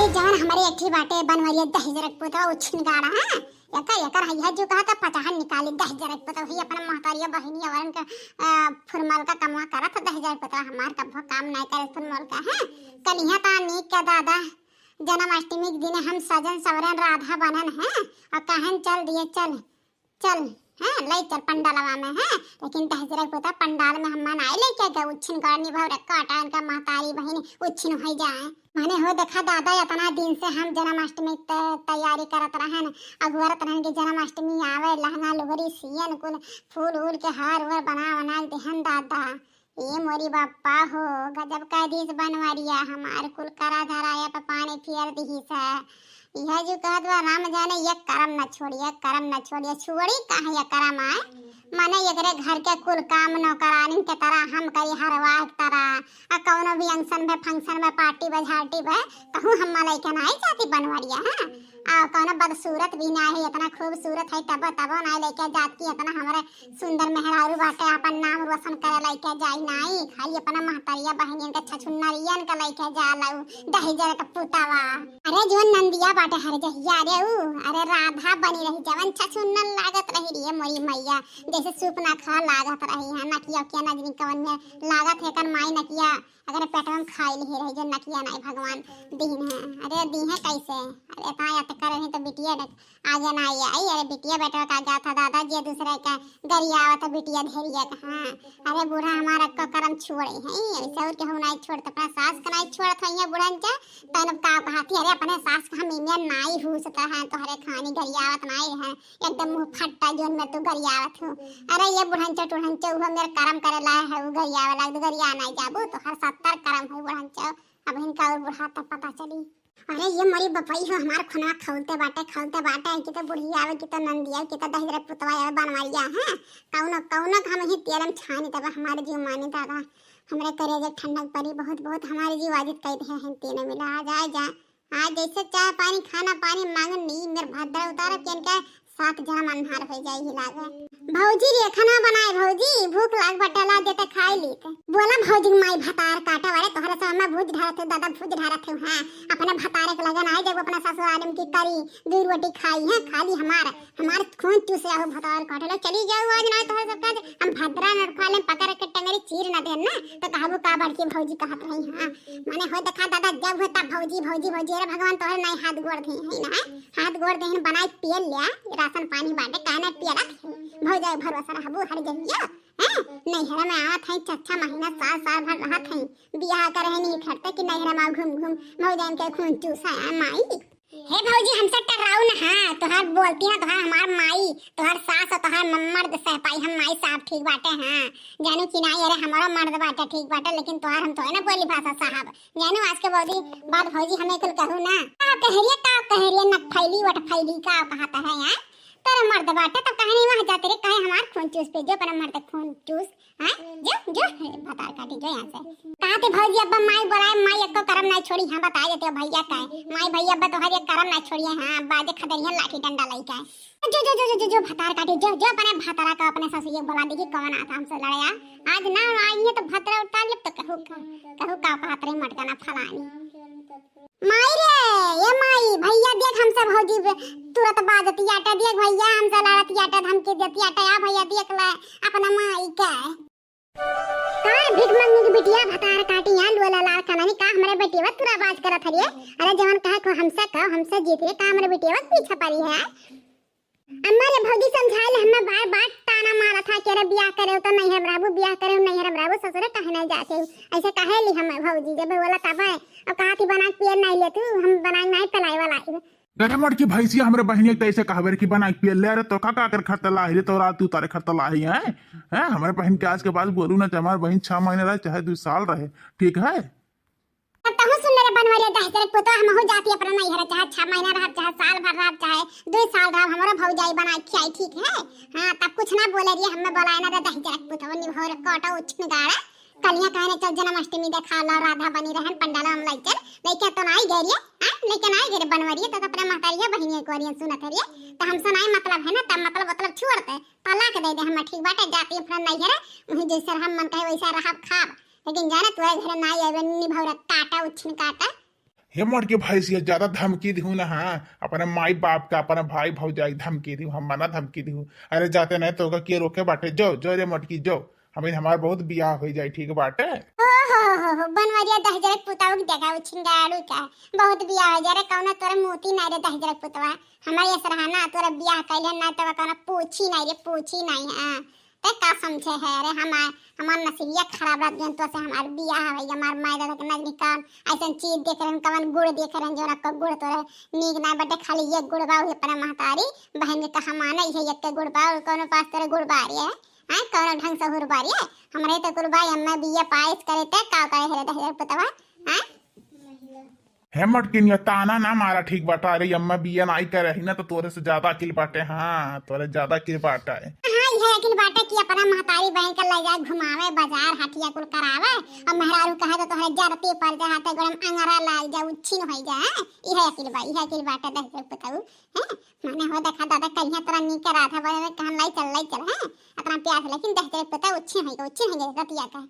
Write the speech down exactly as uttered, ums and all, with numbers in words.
जवन हमरे एक ठी बाटे बनवरिया दहिजरक पुतवा उछिन गाड़ा, हाँ? एकर, एकर हैया जो कहत पचहन निकाली दहिजरक पुतवा, ही अपना महतारिया बहिनी अवरन के, अ, फुरमल का कमवा करत दहिजरक पुतवा, हमार कबो काम नाई करे फुरमल का, हाँ? कलिया ता नीक का दादा, जन्माष्टमी के दिन हम सजन सवरन राधा बनन, हाँ? और कहन चल दिए, चल, चल, हाँ, लई चल पंडालवा में, हाँ, लेकिन दहिजरक पुतवा पंडाल में हम्मा नाई लइके गए, उछिन गाड़ निभव रे काटा, इनका महतारी बहिनी उछिन होइ जाए। माने हो देखा दादा, इतना दिन से हम जन्माष्टमी त-, तैयारी करत रहन, अगुअरत रहन कि जन्माष्टमी आवे, लहंगा लुगरी सियन कुल, फूल उल के हार उर बना बना के देहन दादा। ए मोरी बापा हो, गजब कह दीस बनवरिया, हमार कुल करा धराया पे पानी फिर दीस है। यह जो कहत बा राम जाने, एक करम न छोड़िया, करम न छोड़िया, छोड़ी काहे ये करम आए? माने एकरे घर के कुल काम नौकरानी के तरह हम करी हर वाह तरह। आ कौनो भी अंगसन में, function में, party बा, झाटी बा, कहूँ हम लइके नाई जाती बनवरिया, हाँ? आ कौनो बदसूरत भी नाई है, इतना खूबसूरत है, तबो, तबो नाई लइके जाती, इतना हमरे सुंदर मेहरारू बाटे, आपन नाम रोशन करे लइके जाई नाई, खाली अपना महतरिया बहिनियन के छछुन्नरियन के लइके जाला उ दहिजर के पुतवा। अरे जो नंदिया बाटे हर जहिया रे उ, अरे राधा बनी रही, जवन छछुन्नर लागत रही रे मोरी मैया, जैसे सूप ना खा लागत रही है, नकिया उकिया ना जनी कवन में लागत है, एकर माई नकिया अगर पेटवा में खाई लिहे रही, जो नकिया नाई भगवान दीन है। अरे दीहे कैसे? अरे इतना याद करे रही तो बिटिया न-, आगे नाई आई। अरे बिटिया बेटवा का जात है दादा, जे दूसरे का गरियावत बिटिया धेरिया का, हाँ। अरे बूढ़ा हमारा को करम छोड़े हैं, ऐसे और केहू नाई छोड़त, अपना सास का नाई छोड़त है ये बूढ़न के। तन अब का कहती, अरे अपने सास का हम इमे नाई हूसत हैं, तोहरे खानी गरियावत नाई हैं। एकदम मुंह फट्टा जोन में तू गरियावत हो। अरे ये बुढ़ंचो टुढ़ंचो, उहो मेर करम करे लाए है, उ गरियावे लाग, तू गरिया नाई जाबू, तोहर सत्तर करम है बुढ़ंचो, अब इनका और बुढ़ा तब पता चली। अरे ये मोरी बपई हो, हमार खुनवा खौलते बाटे, खौलते बाटे, कि तो बुढ़िया आवे, कि तो नंदी आवे, कि तो दहिजर पुतवा आवे, बनवरिया है, कौनो, कौनो के हम ही तेल में छानी, तब हमारे जीव मानी दादा, हमरे करेजे ठंडक परी बहुत, बहुत हमारे जीव आजित कई दे हैं, तीनों मिला आ जाए जा। आज जैसे चाय पानी, खाना पानी मांगन नहीं, मेर भद्रा उतारब कि इनका सात जन्म अन्हार हो जाई ही लागे। भौजी रे, खाना बनाए भौजी, भूख लाग बटला देते खाई लीत। बोला भौजी माई भतार काटा वाले, तोहरे से हमें भूज ढारत है दादा, भूज ढारत है, हाँ, अपने भतारे के लगन आए, जब अपना ससुराल में की करी, दो रोटी खाई है, खाली हमार, हमार खून चूसे आहो भतार काटे लो, चली जाओ आज ना तोहरे सब काज, हम भद्रा न खा लें, पकड़ के टंगरी चीर न देन ना, तो कहबो का बड़की भौजी कहत रही, हाँ। माने हो देखा दादा, जब हो तब भौजी, भौजी, भौजी, अरे भगवान तोहरे नाई हाथ गोड़ दे है ना, हाथ गोड़ दे है, बनाए पियल लिया, राशन पानी बाटे, काहे ना पियला थे? भौजाई भरोसा रहबू हर जहिया, हैं? नैहरा में आवत है, छह छह महीना, साल साल भर रहत है, बियाह करे है नहीं खटते कि नैहरा में घूम घूम भौजाइन के खून चूसा है माई। हे भौजी, हमसे टकराऊ ना, हाँ, तोहार बोलती है, तोहार हमार माई, तोहार सास और तोहार म-, मर्द सहपाई, हम माई साहब ठीक बाटे, हाँ, जानू कि नाई, अरे हमारा मर्द बाटे ठीक बाटे, लेकिन तोहार हम तोहे ना बोली भाषा साहब, जानू आज के भौजी, बात भौजी हमें कुल कहू ना, का कह रही है, का कह रही है, नक फैली, वट फैली, का कहता है यार, तेरे मर्द बाटे तब कहे नहीं वहाँ जाते रे, कहे हमार खून चूस पे, जो अपना मर्द खून चूस, हाँ? जो, जो, हे, भतार काटी, जो यहाँ से। कहा थे भौजी, अब्बा माई बोलाए, माई एको करम नाई छोड़ी, हाँ, बता देते हो भैया का है। माई भैया अब्बा तोहार एक करम नाई छोड़िए, हाँ, अब्बा आज खदेरिया लाठी डंडा लाई का है। जो, जो, जो, जो, जो, जो भतार काटी, जो, जो अपने भतारा का अपने ससुरिया बोला देखी कौन आता हमसे लड़े, आ? आज ना आई है तो भतरा उतार लेब तो कहू का, कहू का कहत रही मटकाना फलानी। माई रे, ए माई, भैया देख हमसे भौजी बे-, तुरत बाजती आटा, देख भैया हमसे लड़ती आटा, धमकी देती आटा, या भैया देख ले अपना माई के। का भीख मंगी की बिटिया भतार काटी यहाँ लुआ लाल कनानी का हमरे बेटिया तुरा बाज करत हरिये? अरे जवन कहे को हमसे कहो, हमसे जीत रे, का हमरे बेटिया पीछे पड़ी है? अम्मा रे भौजी समझाए ले, हमें बार बार ताना मारा था कि अरे बियाह करे हो तो नैहर में रहबू, बियाह करे हो नैहर में रहबू, ससुरे काहे नहीं जाते हो? ऐसे कहे ली हम भौजी जब बोला तब है। अब कहा थी बना के पिए नहीं ले तू, हम बना के नहीं पिलाए वाला है। अरे मोटकी भैंसिया, हमरे बहिनिया के तैसे कहबे रे कि बना के पिए ले रे, तो का का कर खतला है रे, तो रात उतारे खतला है, हैं? हैं? हमरे बहिन के आज के बाद बोलू ना, चाहे हमारे बहिन छह महीने रहे, चाहे दो साल रहे, ठीक है? तब तहूँ सुन ले रे बनवरिया दहिजर के पुतवा, हमहू जाती अपना नैहर, चाहे छह महीना रहब, चाहे साल भर रहब, चाहे दो साल रहब, हमरो भौजाई बनाए खियाई, ठीक है? हाँ, तब कुछ ना बोले रहिए, हमें बोलाए ना रे दहिजर के पुतवा, निभौर काटा उछिन गाड़ा, कलिया कहने चल जन्माष्टमी देखा ला, राधा बनी रहन पंडाल में लइचल, लइके तो नाई गए रहिए, हाँ, लइके नाई गए रे बनवरिया, तो अपने महतारिया बहिनिया को रियन सुनत रहिए, तो हमसे नाई मतलब है ना, तब मतलब, मतलब छोड़ दे, तलाक दे दे, हम ठीक बाटे, जाती अपना नैहर, वहीं जैसे हम मन कहे वैसा रहब खाब, लेकिन जाने तोरे घर ना आवे निभौरा काटा उछिन काटा। हे मोटकी भैंसिया, ज्यादा धमकी दिहू ना, हाँ, अपने माई बाप का, अपने भाई भौजाई धमकी दिहू, हम मना धमकी दिहू। अरे जाते नहीं तो के रोके बाटे, जो जो रे मोटकी जो, हम हमार बहुत बियाह हो जाए, ठीक बाटे। हो हो हो हो, बनवरिया दहिजरक पुताऊ के देखा, उ छिंगाड़ू का बहुत बियाह हो जाए रे, कौनो तोरे मोती नहीं रे दहिजरक पुतवा। हमारे ये सरहाना तोरे बियाह कैले ना तो कौनो पूछी नहीं रे, पूछी नहीं। हाँ, ते का समझे है रे, हमार हमार नसीबिया खराब रहत गन तो से हमार बियाह हो गया, हमार माई दादा के नजरी कौन ऐसन चीज देख रहन, कवन गुड़ देख रहन, जो रखो गुड़ तोरे नीक ना बटे, खाली ये गुड़ बा, उहे अपने महतारी बहन के कहा माने, इहे एक गुड़ बा, और कौनो पास तोरे गुड़ बारी है, हाँ, कौनो ढंग से हुर बारी है। हमरे तो कुल भाई एम ए बी ए पास करे ते का करे है रे दहिजर पुतवा, हाँ? हे मटकिनिया, ताना ना मारा, ठीक बाटा। अरे एम ए बी ए नाई करे ही ना तो तोरे से ज्यादा अकिल बाटे, हाँ, तोरे ज्यादा अकिल बाटे। हाँ, इहे अकिल बाटे कि अपना महतारी बहन के ले जाए घुमावे, बाजार हटिया कुल करावे, और मेहरारू कहे तो तोहरे जरती पर जाते गोड़म अंगरा लाग जा, उच्छिन हो जाए, हाँ? इहे अकिल बा, इहे अकिल बाटे दहिजर पुतऊ, हैं? माने हो देखा दादा, कहिया तोरा नीक के राधा बने में कहन लाई चल, लाई चल, हैं? अतना प्यार से, लेकिन दहिजर पुतऊ उच्छिन है, उच्छिन है रतिया का।